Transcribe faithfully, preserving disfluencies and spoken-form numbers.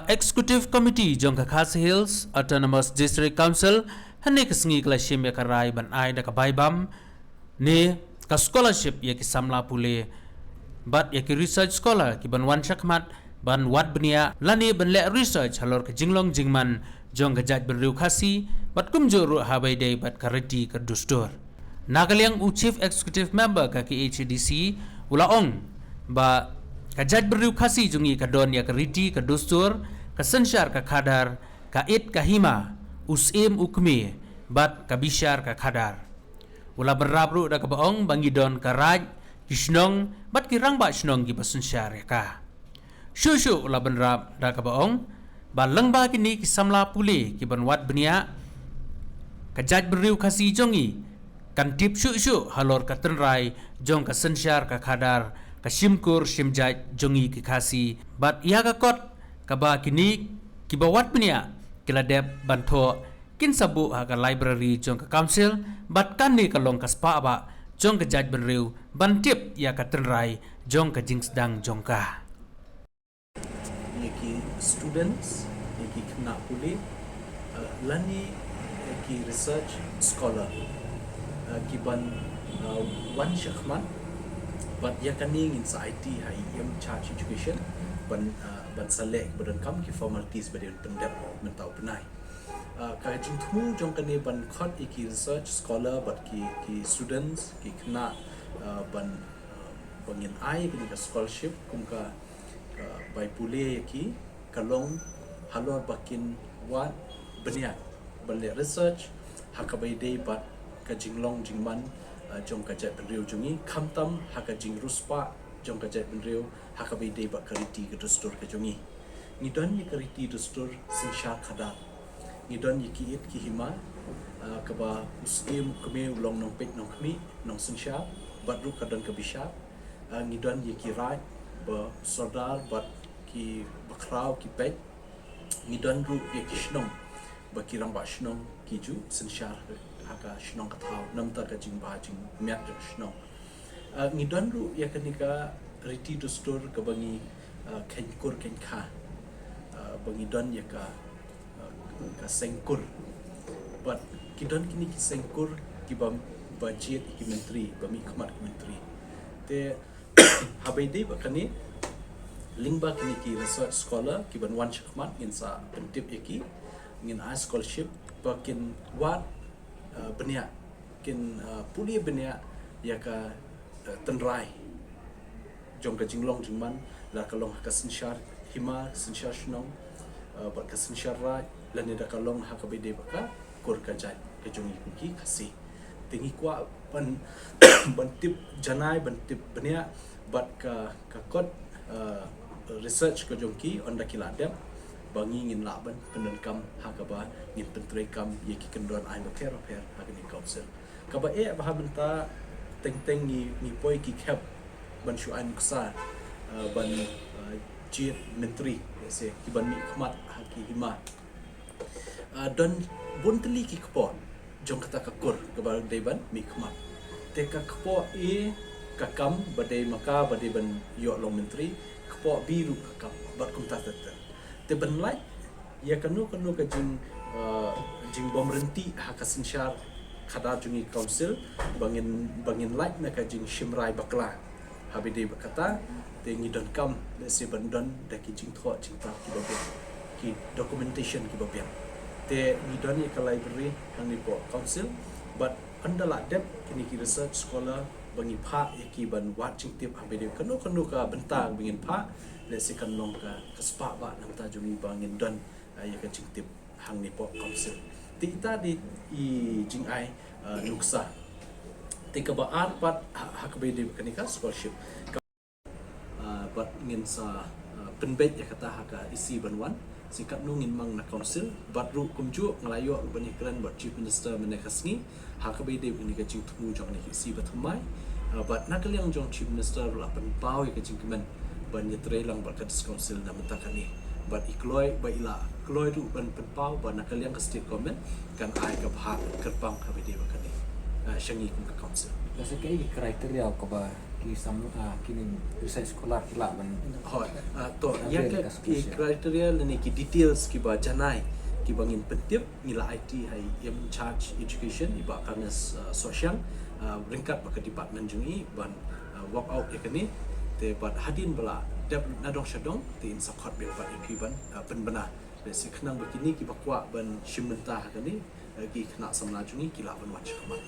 Executive Committee jong ka Khasi Hills Autonomous District Council hynne ka sngi ka la shim ïa ka rai ban ai da ka bai bam ne ka scholarship ïa ki samla pule bad ïa ki research scholar ki ban wan shakhmat ban wad bniah lane ban leh research halor ka jinglong jingman jong ka jaitbynriew Khasi bad kumjuh ruh ha ba ïadei bad ka riti ka dustur. Na ka liang u Chief Executive Member ka K H A D C u la ong ba ka jaitbynriew Khasi jong ngi ka don ïa ka riti ka dustur, ka synshar ka khadar, ka it ka hima, u syiem u kmie bad ka bishar ka khadar. U la bynrap ruh da kaba ong ba ngi don ka raid, ki shnong bad ki rangbah shnong kiba synshar ïa ka. Shuh shuh u la bynrap da kaba ong ba lyngba kine ki samla pule ki ban wad bniah, ka jaitbynriew Khasi jong ngi kan tip shuh shuh halor ka tynrai jong ka synshar ka khadar, ka shimkur shimjait jong ngi ki Khasi bad ïa ka kot kaba kine kiba wad bniah ki la dep ban thoh kin sa buh ha ka library jong ka council bad kane ka long ka spah bah jong ka jaitbynriew ban tip ïa ka tynrai jong ka jingsdang jong ka. Ïa ki students, ïa ki khynnah pule, uh, lane ïa ki research scholar, uh, ki ban, uh, wan shakhmat bad ïa kane ngin sa aiti ha i M Charge Education ban, uh, ban sa leh ba donkam ki formalities ba dei ban pyndep mynta u bnai. Uh, ka jingthmu jong kane ban khot ïa ki research scholar bad ki, ki students, ki khynnah, uh, ban, uh, ba ngin ai kane ka scholarship kum ka, ka bai pule ïa ki ka long halor ba kin wad bniah ban leh research ha kaba ïadei bad ka jinglong jingman, uh, jong ka jaitbynriew jong ngi khamtam ha ka jingriewspah jong ka jaitbynriew ha kaba ïadei bad ka riti ka dustur ka jong ngi. Ngi don ïa ka riti dustur synshar khadar. Ngi don ïa ki it ki hima, ah, kaba u syiem u kmie u long nongpeit nongkhmih nongsynshar bad ruh ka don ka bishar. Ah, ngi don ïa ki raid ba u sordar bad ki bakhraw ki peit. Ngi don ruh ïa ki shnong ba ki rangbah shnong ki ju synshar ha ka shnong ka thaw namar ka jingbha jingmiat jong ka shnong. Ah, ngi don ruh ïa kane ka riti dustur kaba ngi, ah, kheiñ kur kheiñ kha, ah, ba ngi don ïa ka, ah, ka seng kur. Bad ki don kine ki seng kur kiba, ba jied ïa ki myntri, ba mihkhmat ki myntri. Te haba ïadei bad kane lyngba kine ki research scholar ki ban wan shakhmat ngin sa pyntip ïa ki, ngin ai scholarship ba kin wad, ah, bniah, kin, ah, pule bniah ïa ka, ah, tynrai jong ka jinglong jingman, la ka long ha ka synshar hima, ka synshar shnong, ah, bad ka synshar raid, lane da ka long ha kaba ïadei bad ka kur ka jait ka jong ngi kum ki Khasi. Te ngi kwah ban, ban tip janai, ban tip bniah bad ka, ka kot, ah, research ka jong ki, ynda ki la dep ba ngi ngin lah ban pyndonkam ha kaba ngin pyntreikam ïa ki kyndon aiñ bapher bapher ha kane ka council. Kaba eh ba ha mynta teng teng ngi, ngi poi ki khep ban shu ai nuksa, ah, ban, ah, jied myntri, ïa se ki ban mihkhmat ha ki hima. Ah, don bun tylli ki kpoh jong kata ka kur kaba dei ban mihkhmat. Te ka kpoh A ka kam ba dei ma ka ba dei ban ïoh long myntri, kpoh B ruh ka kam bad kumta ter ter. Te ban lait ïa kano kano ka jing, ah, jingbymryntih ha ka synshar khadar jong ngi council ba ngin, ba ngin lait na ka jingshim rai bakla. Haba ïadei bad kata te ngi donkam lehse ban don da ki jingthoh jingtap kiba biang, ki documentation kiba biang. Te ngi don ïa ka library hangne hapoh council bad ynda la dep kine ki research scholar ba ngi phah ïa ki ban wad jingtip haba ïadei kano kano ka bynta ba ngin phah, lehse kan long ka, ka spah bah na ka bynta jong ngi ba ngin don, ah, ïa ka jingtip hangne hapoh council. Te ita dei i jingai, ah, nuksa. Te kaba ar pat ha, ha kaba ïadei bad kane ka scholarship. Ah, bad ngin sa, ah, pynbeit ïa kata ha ka E C ban wan. Shi katno ngin mang na council bad ruh kumjuh nga la ïoh ruh ban ïakren bad Chief Minister mynne ka sngi ha kaba ïadei bad kane ka jingthmu jong kane ka E C ba thymmai. Ah, bad na ka liang jong Chief Minister ruh la pynpaw ïa ka jingkmen ban ïatrei lang bad ka District Council na bynta kane. Bad i kloi ba i la kloi ruh ban pynpaw ba na ka liang ka state government kan ai ka bhah kyrpang kaba ïadei bad kane, ah, sha ngi kum ka council. Ka sa kaei ka criteria kaba ki sam, ah, kine research scholar ki lah ban. Hooid, ah, to, ïa ka ki criteria lane ki details kiba janai kiba ngin pyntip, ngi la aiti ha i in charge education, i Bah Carnes, ah, Sohshang, ah, ryngkat bad ka department jong i ban, ah, work out ïa kane. Te bad hadien ba la dep nadong shadong te in sa khot biang pat ïa phi ban, ah, pynbna. Te shi khnang ba kine kiba kwah ban shim bynta ha kane, ah, ki khynnah samla jong i ki lah ban wan sha khmat.